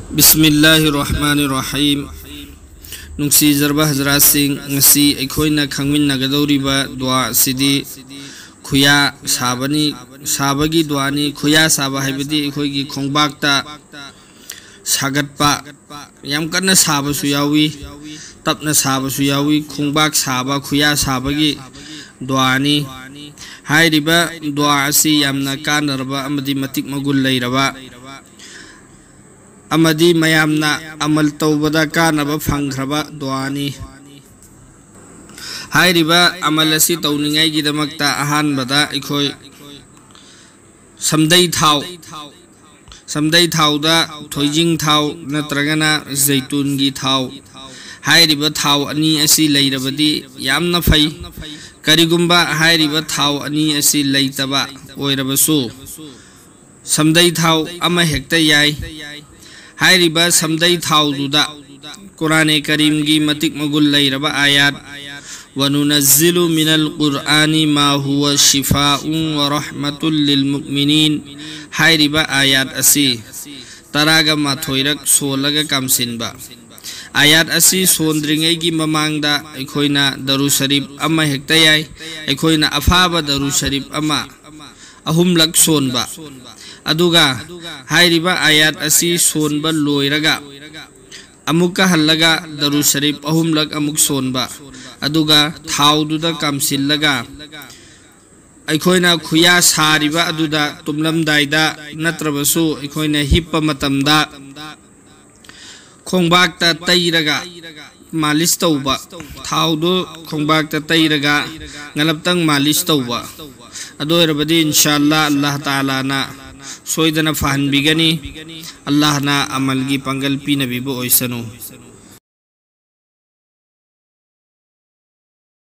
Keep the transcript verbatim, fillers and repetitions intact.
ꯕꯤꯁꯃꯤꯜꯂꯥꯍꯤꯔ ꯔꯍꯃꯥꯅꯤꯔ ꯔꯍꯤꯝ꯫ ꯅꯨꯡꯁꯤꯖꯔꯕ ꯍꯖꯔꯥꯠꯁꯤꯡ, ꯉꯁꯤ ꯑꯩꯈꯣꯏꯅ ꯈꯪꯃꯤꯟꯅꯒꯗꯧꯔꯤꯕ ꯗꯨꯋꯥ ꯑꯁꯤꯗꯤ ꯈꯨꯌꯥ ꯁꯥꯕꯅꯤ, ꯁꯥꯕꯒꯤ ꯗꯨꯋꯥꯅꯤ꯫ ꯈꯨꯌꯥ ꯁꯥꯕ ꯍꯥꯏꯕꯗꯤ ꯑꯩꯈꯣꯏꯒꯤ ꯈꯣꯡꯕꯥꯛꯇ ꯁꯥꯒꯠꯄ, ꯌꯥꯝ ꯀꯟꯅ ꯁꯥꯕꯁꯨ ꯌꯥꯎꯏ, ꯇꯞꯅ ꯁꯥꯕꯁꯨ ꯌꯥꯎꯏ, ꯈꯣꯡꯕꯥꯛ ꯁꯥꯕ, ꯈꯨꯌꯥ ꯁꯥꯕꯒꯤ ꯗꯨꯋꯥꯅꯤ꯫ ꯍꯥꯏꯔꯤꯕ ꯗꯨꯋꯥ ꯑꯁꯤ ꯌꯥꯝꯅ ꯀꯥꯟꯅꯔꯕ ꯑꯃꯗꯤ ꯃꯇꯤꯛ ꯃꯒꯨꯟ ꯂꯩꯔꯕ ꯑꯃꯗꯤ ꯃꯌꯥꯝꯅ ꯑꯃꯜ ꯇꯧꯕꯗ ꯀꯥꯟꯅꯕ ꯐꯪꯈ꯭ꯔꯕ ꯗꯨꯋꯥꯅꯤ꯫ ꯍꯥꯏꯔꯤꯕ ꯑꯃꯜ ꯑꯁꯤ ꯇꯧꯅꯤꯡꯉꯥꯏꯒꯤꯗꯃꯛꯇ ꯑꯍꯥꯟꯕꯗ ꯑꯩꯈꯣꯏ ꯁꯝꯗꯩ ꯊꯥꯎ, ꯁꯝꯗꯩ ꯊꯥꯎꯗ ꯊꯣꯏꯖꯤꯡ ꯊꯥꯎ ꯅꯠꯇ꯭ꯔꯒꯅ ꯖꯩꯇꯨꯟꯒꯤ ꯊꯥꯎ, ꯍꯥꯏꯔꯤꯕ ꯊꯥꯎ ꯑꯅꯤ ꯑꯁꯤ ꯂꯩꯔꯕꯗꯤ ꯌꯥꯝꯅ ꯐꯩ꯫ ꯀꯔꯤꯒꯨꯝꯕ ꯍꯥꯏꯔꯤꯕ ꯊꯥꯎ ꯑꯅꯤ ꯑꯁꯤ ꯂꯩꯇꯕ ꯑꯣꯏꯔꯕꯁꯨ, ꯁꯝꯗꯩ ꯊꯥꯎ ꯑꯃ ꯍꯦꯛꯇ ꯌꯥꯏ꯫ ꯍꯥꯏꯔꯤꯕ ꯁꯝꯗꯩ ꯊꯥꯎꯗꯨꯗ ꯀꯨꯔꯥꯅꯦ ꯀꯔꯤꯝꯒꯤ ꯃꯇꯤꯛ ꯃꯒꯨꯟ ꯂꯩꯔꯕ ꯑꯥꯌꯥꯠ "ꯋꯅꯨꯅꯖꯤꯂꯨ ꯃꯤꯅꯜ ꯀꯨꯔꯑꯥꯅꯤ ꯃꯥ ꯍꯨꯋ ꯁꯤꯐꯥꯎꯟ ꯋ ꯔꯍꯃꯇꯨꯜ ꯂꯤꯜ ꯃꯨꯛꯃꯤꯅꯤꯟ" ꯍꯥꯏꯔꯤꯕ ꯑꯥꯌꯥꯠ ꯑꯁꯤ ꯇꯔꯥꯒ ꯃꯥꯊꯣꯏꯔꯛ ꯁꯣꯜꯂꯒ ꯀꯥꯝꯁꯤꯟꯕ꯫ ꯑꯥꯌꯥꯠ ꯑꯁꯤ ꯁꯣꯟꯗ꯭ꯔꯤꯉꯩꯒꯤ ꯃꯃꯥꯡꯗ ꯑꯩꯈꯣꯏꯅ ꯗꯔꯨ ꯁꯔꯤꯞ ꯑꯃ ꯍꯦꯛꯇ ꯌꯥꯏ꯫ ꯑꯩꯈꯣꯏꯅ ꯑꯐꯥꯕ ꯗꯔꯨ ꯁꯔꯤꯞ ꯑꯃ ꯑꯍꯨꯝꯂꯛ ꯁꯣꯟꯕ꯫ ꯑꯗꯨꯒ ꯍꯥꯏꯔꯤꯕ ꯑꯥꯌꯥꯠ ꯑꯁꯤ ꯁꯣꯟꯕ ꯂꯣꯏꯔꯒ ꯑꯃꯨꯛꯀ ꯍꯜꯂꯒ ꯗꯔꯨ ꯁꯔꯤꯞ ꯑꯍꯨꯝꯂꯛ ꯑꯃꯨꯛ ꯁꯣꯟꯕ꯫ ꯑꯗꯨꯒ ꯊꯥꯎꯗꯨꯗ ꯀꯥꯝꯁꯤꯜꯂꯒ ꯑꯩꯈꯣꯏꯅ ꯈꯨꯌꯥ ꯁꯥꯔꯤꯕ ꯑꯗꯨꯗ ꯇꯨꯝꯂꯝꯗꯥꯏꯗ ꯅꯠꯇ꯭ꯔꯕꯁꯨ ꯑꯩꯈꯣꯏꯅ ꯍꯤꯞꯄ ꯃꯇꯝꯗ ꯈꯣꯡꯕꯥꯛꯇ ꯇꯩꯔꯒ ꯃꯥꯂꯤꯁ ꯇꯧꯕ, ꯊꯥꯎꯗꯨ ꯈꯣꯡꯕꯥꯛꯇ ꯇꯩꯔꯒ ꯉꯂꯞꯇꯪ ꯃꯥꯂꯤꯁ ꯇꯧꯕ꯫ ꯑꯗꯨ ꯑꯣꯏꯔꯕꯗꯤ ꯏꯟꯁꯥ ꯑꯜꯂꯥ, ꯑꯜꯂꯥꯍ ꯇꯥꯂꯥꯅ ꯁꯣꯏꯗꯅ ꯐꯍꯟꯕꯤꯒꯅꯤ꯫ ꯑꯜꯂꯥꯍꯅ ꯑꯃꯜꯒꯤ ꯄꯥꯡꯒꯜ ꯄꯤꯅꯕꯤꯕ ꯑꯣꯏꯁꯅꯨ꯫